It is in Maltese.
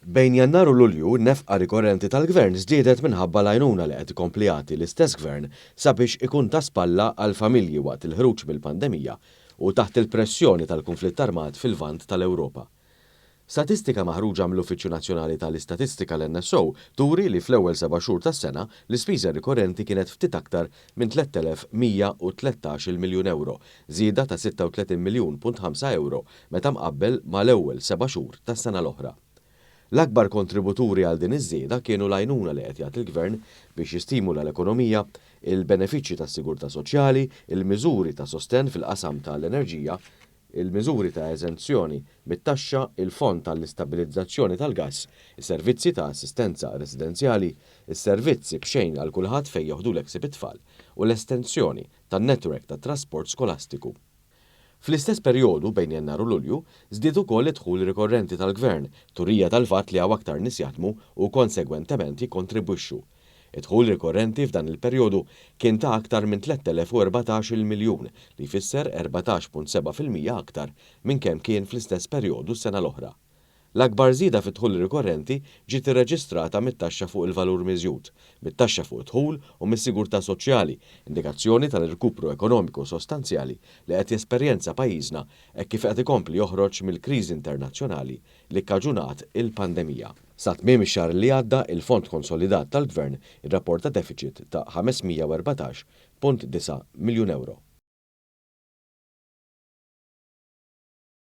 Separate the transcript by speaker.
Speaker 1: Bejn Jannar u Lulju, n-nefqa rikorrenti tal-Gvern żdiedet minħabba l-għajnuna li qed ikompli jagħti l-istess Gvern sabiex ikun ta' spalla għall-familji waqt il-ħruġ mill-pandemija u taħt il-pressjoni tal-kunflitt armat fil-Lvant tal-Ewropa. Statistika maħruġa mill-Uffiċċju Nazzjonali tal-Istatistika, l-NSO, turi li fl-ewwel seba' xhur tas-sena, l-ispiża rikorrenti kienet ftit aktar minn 3,113-il miljun ewro, żieda ta' 36 miljun punt ħamsa ewro meta mqabbel mal-ewwel seba' xhur tas-sena l-oħra. L-akbar kontributuri għal din iż-żieda kienu l-għajnuna li qed jagħti l-Gvern biex jistimula l-ekonomija, il-benefiċċji tas-sigurtà soċjali, il-miżuri ta' sostenn fil-qasam ta' l-enerġija, il-miżuri ta' eżenzjoni mit-taxxa, il-fond għall-istabbilizzazzjoni tal-gass, is-servizzi ta' assistenza residenzjali, is-servizzi b'xejn għal kulħadd fejn joħdulek ħsieb it-tfal u l-estensjoni tan-netwerk tat-trasport skolastiku. Fl-istess perjodu, bejn Jannar u Lulju, żdied ukoll id-dħul rikorrenti tal-Gvern, turija tal-fatt li hawn aktar nies jaħdmu u konsegwentement jikkontribwixxu. Id-dħul rikorrenti f'dan il-perjodu kien ta' aktar minn 3,014-il miljun, li jfisser 14.7% aktar minn kemm kien fl-istess perjodu s-sena l-oħra. L-akbar żieda fid-dħul rikorrenti ġiet irreġistrata mit-taxxa fuq il-valur miżjud, mit-taxxa fuq id-dħul u mis-sigurtà soċjali, indikazzjoni tal-irkupru ekonomiku sostanzjali li qed jesperjenza pajjiżna hekk kif qed ikompli joħroġ mill-kriżi internazzjonali li kkaġunat il-pandemija. Sa tmiem ix-xahar li għadda, il-Fond Konsolidat tal-Gvern irrapporta defiċit ta' 514.9 miljun ewro.